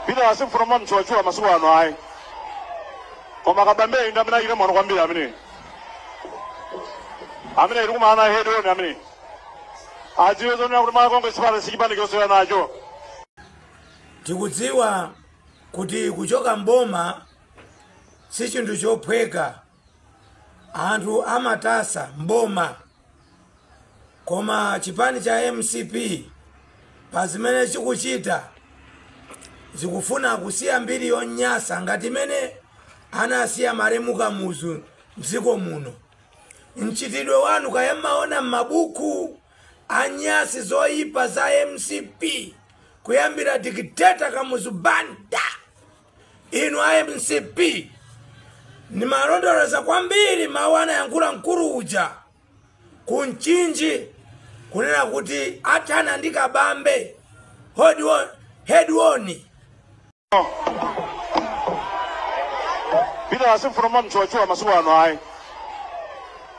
Peter asimfuna mamtchuwatchuwa masiku ano ayi, koma Kabambe ndi amene achita mwano kwambiri amene amene tikumana head on amene adziwe zonena kuti Malawi Congress Party sichipani chosewera nacho. Tikudziwa kuti kuchoka mboma si chinthu chophweka, anthu amatasa mboma, koma chipani cha MCP pa zimene chikuchita zikufuna kusiya mbiri yonyasa ngati imene anasiya malemu Kamuzu mdziko muno. Mchitidwe wanu kaya mmaona m'mabuku anyasi zoyipa za MCP kuyambira dikiteta Kamuzu Banda, inu a MCP nimalondoloza kwambiri mawu anayankhula mkulu uja ku Mchinji kunena kuti athana ndi Kabambe head on. Peter asimfuna mamtchuwatchuwa masiku ano ayi,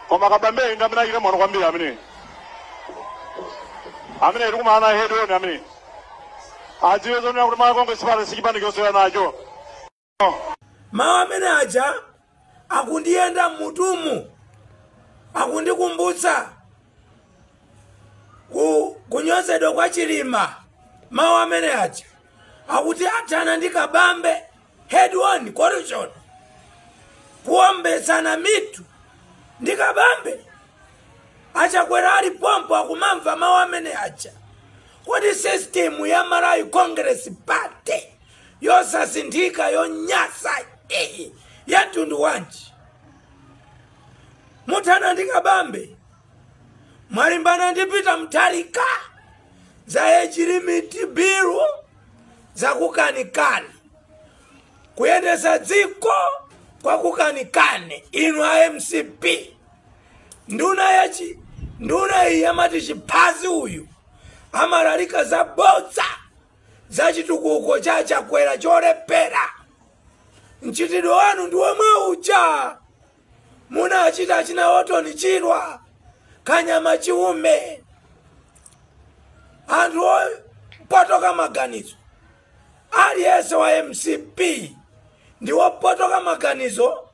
koma Kabambe ndi amene achita mwano kwambiri amene amene tikumana head on amene adziwe zonena kuti Malawi Congress Party sichipani chosewera nacho. Mawu amene aja akundiyenda mmutumu, akundikumbutsa kunyozedwa kwa Chilima. Mawu amene aja akuti athana ndi Kabambe head on corruption, kuombetsana mitu ndi Kabambe. Achakwera ali pompo akumamva mawu amene aja. Kodi system ya Malawi Congress Party yosasinthika yonyasa iyi ya mtundu wanji? Muthana ndi Kabambe, mwalimbana ndi Peter Mutharika za age limit bill zakukanikani, kuyendesa dziko kwakukanikani inu a MCP. Nduna iyi amati chiphazi uyu amalalika zabodza za chitukuko cha Chakwera cholephera. Mchitidwe wanu ndi womwe uja munachita achina Orton Chirwa, Kanyama Chiume, anthu opotoka maganizo. Aliyense wa MCP ndi wopotoka maganizo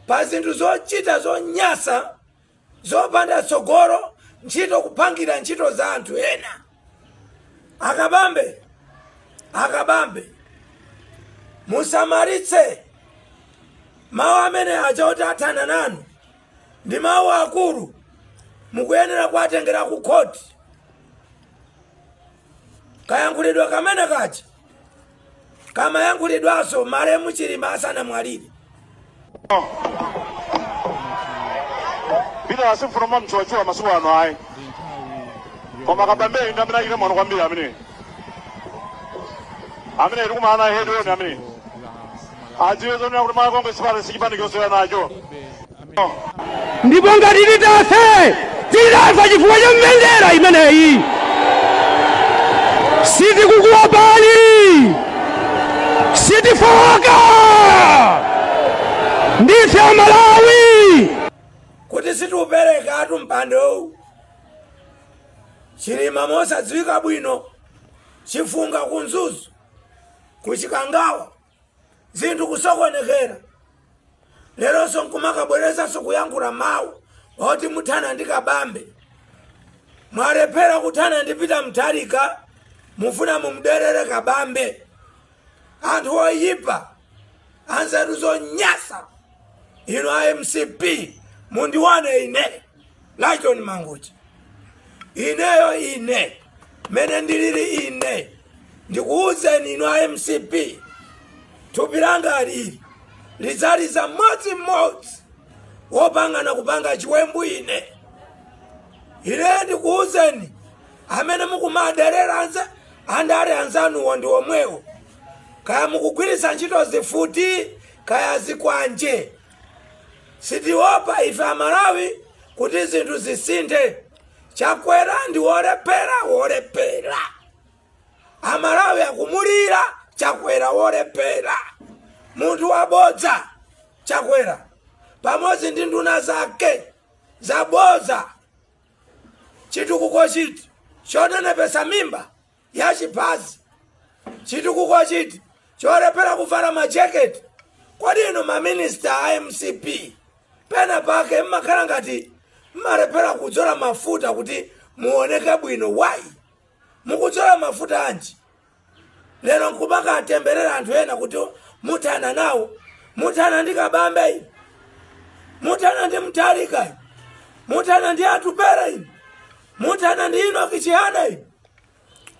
pa zinthu zochita zonyasa zopanda tsogolo, ntchito kuphangira ntchito za anthu ena. Akabambe, Akabambe, musamaritse mawu amene aja oti athana nanu ndi mawu akulu, mukuyenera kuwatengera ku khoti. Kayankhulidwa kamene kaja kamayankhulidwanso malemu Chilima asanamwalire. Peter asimfuna mamtchuwatchuwa masiku ano ayi, koma Kabambe ndi amene achita mwano kwambiri amene amene tikumana head on amene adziwe zonena kuti Malawi Congress Party sichipani chosewera nacho. Ndipo ngati titafe titafa chifukwa cha mbendera imeneyi, sitikukuopani, sitifoka, ndife Amalawi. Kuti situpereka atu mpando Chilima mosadziwika bwino, chifunga kunzuzu kuchikangawa, zinthu kusokonekera. Leronso nkumakabwerezaso kuyankhula mawu oti muthana ndi Kabambe. Mwalephera kuthana ndi Peter Mutharika, mufuna mumuderere Kabambe. Anthu oyipa, anzeru zonyasa, inu a MCP mundiwane ine Lyton Mangochi. Ineyo ine mene ndilili ine ndikuwuzeni inu a MCP, thupi langa lili lidzaliza mmodzimmodzi wopangana kupanga chiwembu ine. Ine ndikuwuzeni amene mukumaderera andale anzanuwo ndi omwewo, kaya mukugwiritsa ntchito zifuti kaya zikwanje. Sitiopa ife Amalawi kuti zinthu zisinthe. Chakwera ndi wolephera, wolephera. Amalawi akumulira Chakwera wolephera, munthu wabodza Chakwera pamodzi ndi nduna zake zabodza. Chitukuko chiti chonenepesa mimba ya chiphazi, Chitukuko chiti cholephera kuvala majaketi? Kodi inu maminista a MCP, pena pake mmakhala ngati mmalephera kudzola mafuta kuti muoneke bwino. Why? Mukudzola mafuta anji? Lero nkumaka atemberera anthu ena kuti muthana nawo. Muthana ndi Kabambe inu? Muthana ndi Mutharika inu? Muthana ndi Atupele inu? Muthana ndi Enoch Chihana inu?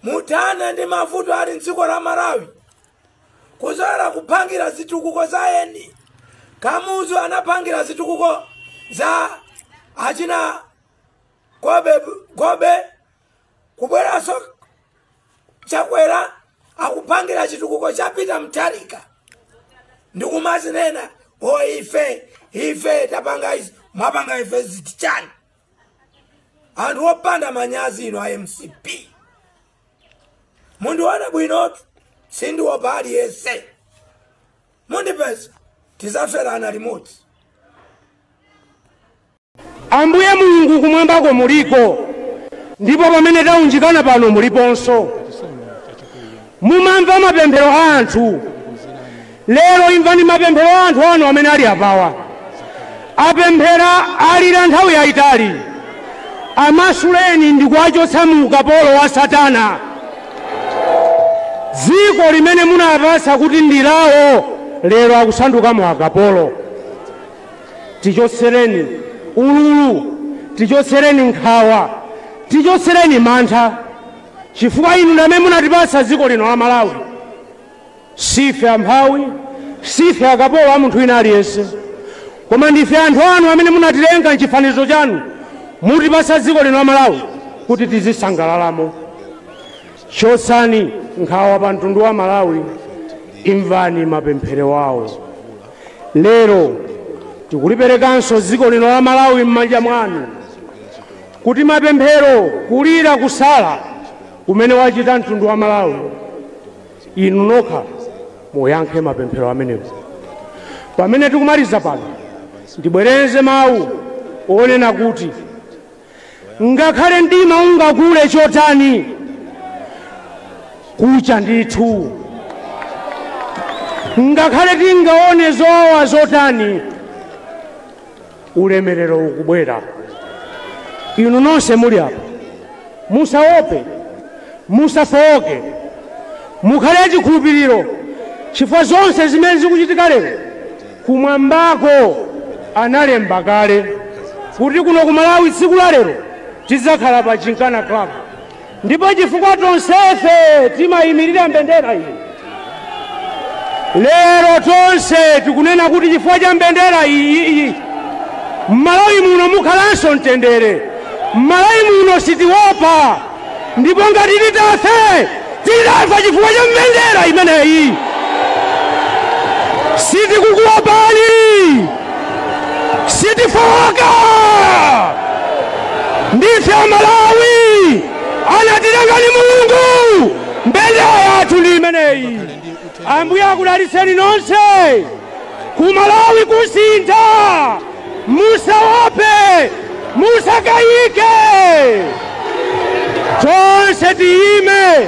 Muthana ndi mavuto ali mdziko la Malawi kuzora kuphangira zitukuko za eni? Kamuzu anaphangira zitukuko za achina Gobe Gobe. Kubweranso Chakwera akuphangira chitukuko cha Peter Mutharika, ndikumazinena, "O, ife tapanga izi." Mwapanga ife ziti chani? Anthu opanda manyazi ino a MCP, mundione bwinotu, sindiopa aliyense. Mundipeza, tizaferana limodzi. Ambuye Mulungu, kumwambako muliko, ndipo pamene taunjikana pano muliponso. Mumamva mapemphero a anthu. Lero imvani mapemphero a anthu anu amene ali apawa. Apemphera, alira nthawi yayitali. Amasuleni ndi kuwachotsa mu ukapolo wa Satana. Dziko limene munapasa kuti ndi lawo lero akusandukamo akapolo. Tichotsereni ululu, tichotsereni nkhawa, tichotsereni mantha, chifukwa inu ndamene munatipatsa dziko lino la Malawi. Sife amphawi, sife akapolo a munthu wina aliyense, koma ndife anthu anu amene munatilenga mchifanizo chanu. Mutipatsa dziko lino la Malawi kuti tizisangalalamo. Chotsani nkhawa pa mtundu wa Malawi, imvani mapemphero wawo. Lero tikuliperekanso dziko lino la Malawi m'manja mwanu, kuti mapemphero, kulira, kusala kumene wachita mtundu wa Malawi, inu nokha muyankhe mapemphero amenewo. Pamene tikumaliza pano, ndibwereze mawu onena kuti ngakhale mdima ungakule chotani, kucha ndithu. Ngakhale tingaone zowawa zotani, ulemerero ukubwera. Inu nonse muli apa, musaope, musafowoke, mukhale chikhulupiriro, chifukwa zonse zimene zikuchitika lero, kumwambako analemba kale kuti kuno ku Malawi tsiku la lero tidzakhala pa Gymkhana Club. Ndipo chifukwa tonsefe timayimirira mbendera iyi, lero tonse tikunena kuti chifukwa cha mbendera iyi, m'Malawi muno mukhalanso mtendere. M'Malawi muno sitiopa, ndipo ngati titafe, titafa chifukwa cha mbendera imeneyi. Sitikukuopani, sitifoka. Ndife Amalawi, anatilengani Mulungu. Mbendera yathu ndi imeneyi. Ambuye akudalitseni nonse. Ku Malawi kusintha. Musaope, musakayike. Tonse tiyime,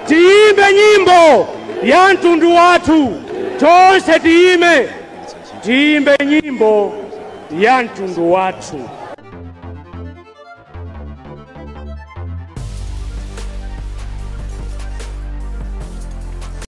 tiyimbe nyimbo ya mtundu wathu. Tonse tiyime, tiyimbe nyimbo ya mtundu wathu.